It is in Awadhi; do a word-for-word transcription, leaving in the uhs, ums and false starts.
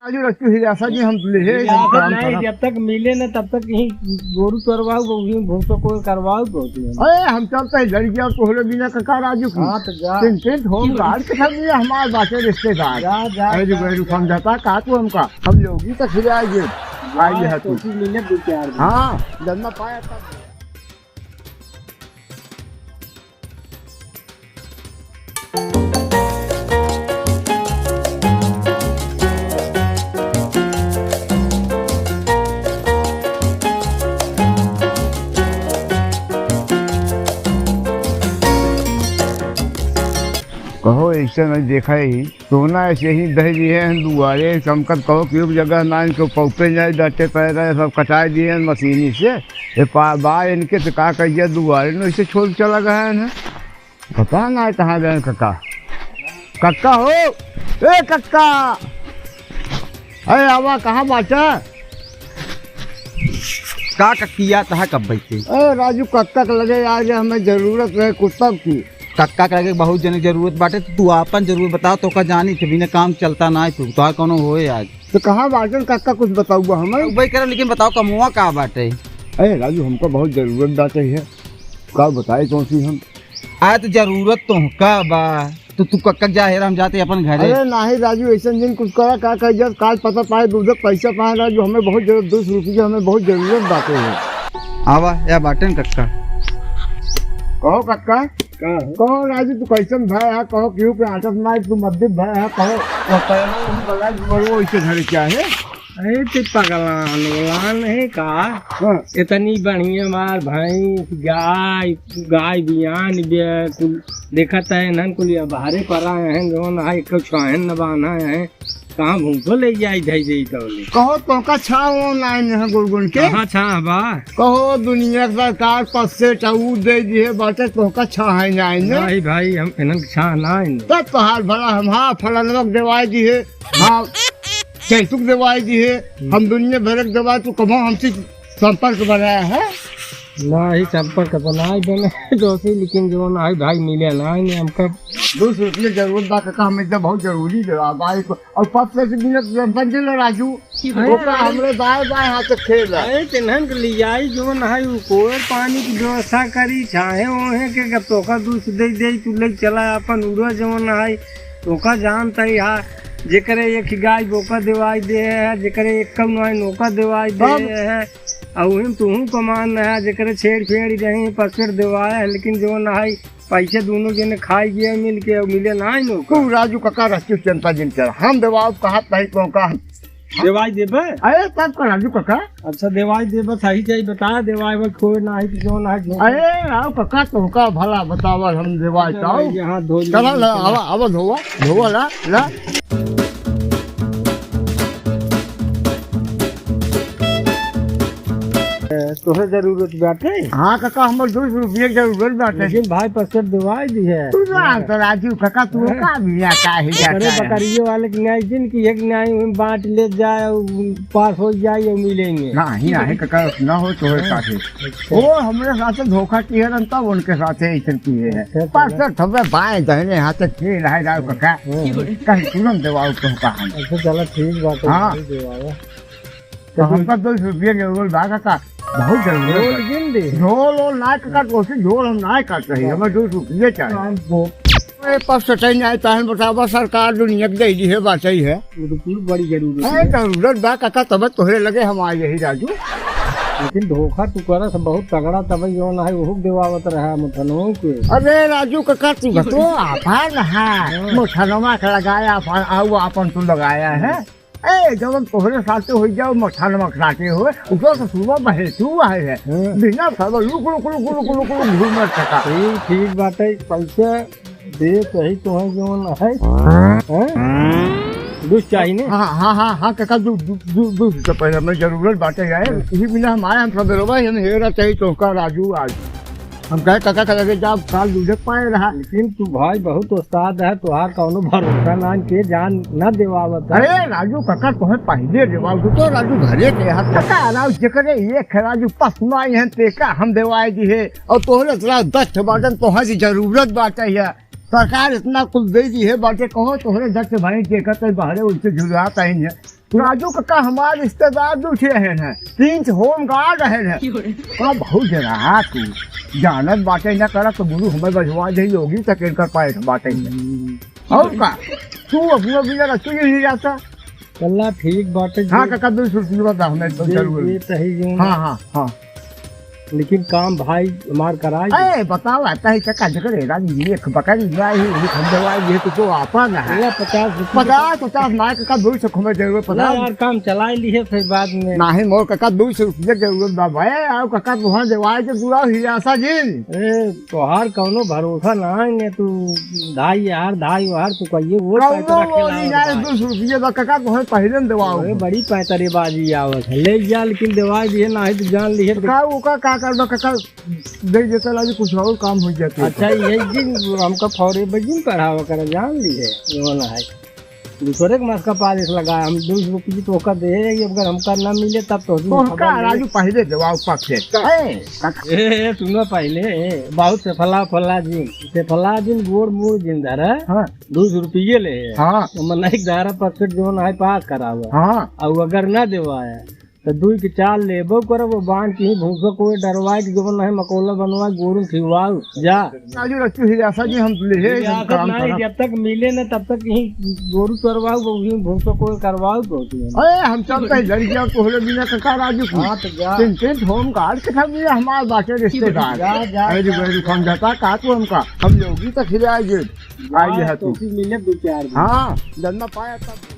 राजू रखी हुई आशा जी हम ले है, हम आशा काम नहीं, करब। जब तक मिले न तब तक यहीं गोरू चरवाऊ, वहीं भूसो को करवाऊ, बहुत ही। अरे हम चलते हैं, लड़ गया तोहरे बिना कका राजू की। हाँ, तो जा। चिंतित हो, गाड़ के सब ये हमारे बातें रिश्तेदार। जा, जा, अरे जो जा, गैरू जा। समझाता का तू हमका, हम लोग ही तो खिलाए ये। जा, आइए है तू। तो फिर मिले दो चार दिन। हाँ, जब ना पाया तब। कहो, ऐसे नहीं देखा ही। सोना ऐसे ही दह दिए हैं दुआरे, चमकत कहो कि एक जगह ना इनको पौपे जाए, डटे पैदा सब कटाए दिए हैं मशीनी से। ये पा-, बा इनके तो का कहिए दुआरे न ऐसे छोड़ चला गया है ना। पता ना कहाँ गए कक्का। कक्का हो, ए कक्का। अरे आवा, कहाँ बाटा? का कक्किया तहा कब बैठे? ए राजू, कक्का के लगे आज हमें जरूरत रहे कुत्ता की। कक्का के लगे बहुत जने जरूरत बाटे, तो तू आपन जरूरत बताओ, तो का जानी थे, बिना काम चलता ना है, तू तो कौनो होए आज। तो कहाँ बाटन कक्का, कुछ बताऊबा हमें? वही करे, लेकिन बताओ कमुआ का बाटे? अरे राजू, हमको बहुत जरूरत बाटे है, का बताए कौन सी हम। अरे तो जरूरत तो का बा, तो तू कक्का जा हेरा, हम जाते अपन घरे। अरे नाही राजू, ऐसा दिन कुछ करा, का कह जात, काल पता पाए, दूध पैसा पाए राजू, हमें बहुत जरूरत, दो सौ रुपया हमें बहुत जरूरत बाटे है। आवा, या बाटन कक्का। कहो कक्का। का हो? कहो राजू, तू कैसन भाई है? कहो केहू के आदत ना, तू मद्दे भाई है, कहो। वो पैरों में बड़ा बड़ो इसे घर क्या है? अरे ते पगलान उलान है का? हाँ। इतनी बढ़िया मार भैंस, गाय, गाय बियान बे-, कुल देखत है, इन्हन कुल ये बाहरे परा हैं, जौन है, एक छाहन न बान्हा है। कहाँ भूखो ले जाई धई जाई तौले। कहो तोहका छाह हो नाइन है गुड़गुन के? कहाँ छाह बा? कहो दुनिया के सरकार पस्से टाऊ दे दिए बाटे, तोहका छाह है नाइन है? नहीं भाई, हम इन्हन के छाह नाइन। तब तोहार भला हम, हाँ, फलानवा के देवाई दिए, हाँ, चैतुक देवाई दिए, हम दुनिया भर के देवाई, तू कबो हमसे संपर्क बनाया है? नाही, संपर्क तो नाही बने, दोषी, लेकिन जौन है भाई मिले नाही ने हमका। दो सौ रुपये जरूरत बा, काका, हमें तो बहुत जरूरी बा, भाई को। और पत्ते से बिना समझ ले राजू, अरे, ओका अरे। हमरे दाएं बाएं हाथ से खेल है। अरे, तिन्हन के लियाई जौन है, उ कोयर पानी की व्यवस्था करी, चाहे ओहे के, के तोका दूस दे दे, तू ले चला अपन उड़ा जौन है, तोका जानता ही हा, जेकरे एक गाय बोका देवाई दे है, जेकरे एक कम नाई नोका देवाई दे तब? है। आ उहिम तुहूँ कमान है, जेकरे छेड़ फेड़ रहे, पसपेट देवाया है, लेकिन जौन है, पैसे दोनों जने खाई गया मिल के, और मिले ना ही नौका। तू राजू काका रस्ती चिंता जिन कर, हम देवाब कहा तही तो का हम। देवाई देबे? अरे तब का राजू काका। अच्छा देवाई देबे, सही सही बता, देवाई में खोए ना है कि जौन है, जौन अरे राव काका, तोहका भला बतावल हम देवाई अच्छा, ताऊ। यहाँ धो चला ला, आवा, आवा धोवा, धोवा ला, ला। ए, तोहे जरूरत बाटे? हाँ काका, हमर दो सौ रुपया के जरूरत बाटे। लेकिन भाई, पसंद दिवाई दी है। तू ना तो राजू काका, तू हाँ। का भी आता है, जाता अरे, है। बकरियों वाले की नाई जिन की एक नाई हुई बांट ले जाए, उ पास हो जाए, ये मिलेंगे। नहीं, नहीं काका, ना हो तोहरे हाँ। साथे। अच्छा। वो हमरे साथे धोखा किए रहन, तब उनके साथे ऐसन किए हैं। अच्छा, अच्छा। पास से थोड़े बाएं दाहिने हाथ से खेल है राव काका। हाँ। कहीं तुरंत देवाओ तुमका हम। अच्छा, चलो ठीक बात है, हाँ। नहीं देवाओ। तो हमका दो सौ रुपया जरूरत बा काका, बहुत जरूरत झोल बा। गिन दे। झोल और ना काका, कोसी झोल हम ना काट रही, हमें दो सौ रुपया चाहिए। हाँ, वो। अरे, पाँच सौ चाहिए, नहीं, ताहन बतावा, सरकार दुनिया के दे दी है, बात ही है। वो तो पूरी बड़ी जरूरत अरे, है। जरूरत बा काका, तब तोहरे लगे हम आए यही राजू। लेकिन धोखा तू करस बहुत तगड़ा, तब जौन है, वो देवावत रहा मुठनों के। अरे, राजू काका, तू तो आपन है, हाँ। मुठनवा के लगाया, आपन, आऊ आपन तू लगाया है। ए, जब तोहरे साथे हो जाओ, मठान मखराटे हो, ऊपर से सुबह बहे तू आए है। हाँ। बिना सब लुक, लुक, लुक घूमत थका। ठीक, ठीक बात है, पैसा दे सही तो है जौन है। हाँ? दुष्ट चाहिए ने? हाँ, हाँ, हाँ, हाँ, काका, दू, दू, दू, दू, तो पहले हमें जरूरत बाटे है। हाँ। इही बिना हम आए, हम सब रोबा, हम हेरा चाहिए तो का राजू आज। हम कहे, "काका, काका के जाब, काल दूधे पाए रहा।" लेकिन तू भाई बहुत उस्ताद है, तुहार कौनो भरोसा ना, के जान ना देवावत है। अरे राजू काका, तुम्हें पहले देवाव दो तो राजू घरे के हाथ काका, राव जेकरे एक है राजू, पस ना है, तेका हम देवाए दी है, और तोहरे इतना दस ठे बाटन, तोहर की जरूरत बाटे है। सरकार इतना कुल दे दी है बाटे, कहो तोहरे दस ठे भाई के कहते बाहरे उनसे जुड़ात आई है। राजू काका हमार रिश्तेदार दू ठे हैं, हैं। तीन ठे होम गार्ड हैं, हैं। का बहुत जरा तू जानत बाटे न करत तो गुरु हमें बजवा दे योगी तक इनकर पाए बाटे। हम्म। और का? तू अपना बिना रस्तु ही नहीं जाता। चला ठीक बाटे हाँ, जी। काका, दो सौ रुपया दा, हमें तो ये, जरूर। ये सही जो हाँ, हाँ, हाँ। लेकिन काम भाई हमार कराई। ए, बताओ, आता है काका, जकर एरा नहीं, एक बकरी नहीं है, एक हम दवाई, ये तो, तो आपा ना है। ये पचास रुपया। पचास, पचास ना, काका, दो सौ हमें जरूर, ना पचास। यार, काम चलाई लिए फिर बाद में। नहीं, मोर काका, दो सौ रुपया जरूर बा भाई, आओ काका, तुहां दवाई के बुरा ही आसा जी। ए, तोहार कौनो भरोसा ना है, ने तू धाई यार, धाई वार, तू कहिए वो कौनो पैसा रखे वो ला नहीं जाए, बाबा। दो सौ रुपया बा, काका, तुहां पहले न दवाओ। अरे, बड़ी पैतरेबाजी आवत है। ले जा, लेकिन दवाई दिए, ना है तो जान लिए। तो का, वो का, का करबा, काका, दे देता लागी, कुछ और काम हो जाते। अच्छा, ये दिन हमका फौरे बजिन पढ़ावा कर, जान लिए, ये वाला है। दूसरे के मस्का पालिश लगा, हम दो सौ रुपये तो ओका दे, अगर हमका ना मिले तब तो तोहका राजू पहिले देवाओ पक्ष है। ए, ए, सुनो पहिले, ए, बहुत सेफला फला जिन, सेफला जिन गोड़ मूड़ जिन धरा, हाँ। दो सौ रुपये ले है। हाँ। तो मन एक धारा पक्ष जोन है पास करावा। हाँ। और अगर ना देवाया, तो दुई के चार लेबो करब, वो बांध के ही भूसो कोई डरवाए के जोन है मकोला बनवाए, गोरू खिवाओ, जा। राजू रच्चू हिरासा जी हम ले है, ये हम आदत काम नहीं, करब। जब तक मिले न तब तक यही गोरू चरवाओ, वो यही भूसो कोई करवाओ तो होती है। अरे, हम चलते हैं, लड़ गया तो होले बिना काका राजू को। हाँ, तो जा। तीन, तीन होम गार्ड के साथ ये हमारे बाटे रिश्तेदार। जा, जा, अरे, जा। गैर समझाता का तू हमका, हम योगी तक हिला गए। जा, आई है तो तू। फिर मिले दो चार दिन। हाँ, जब ना पाया तब।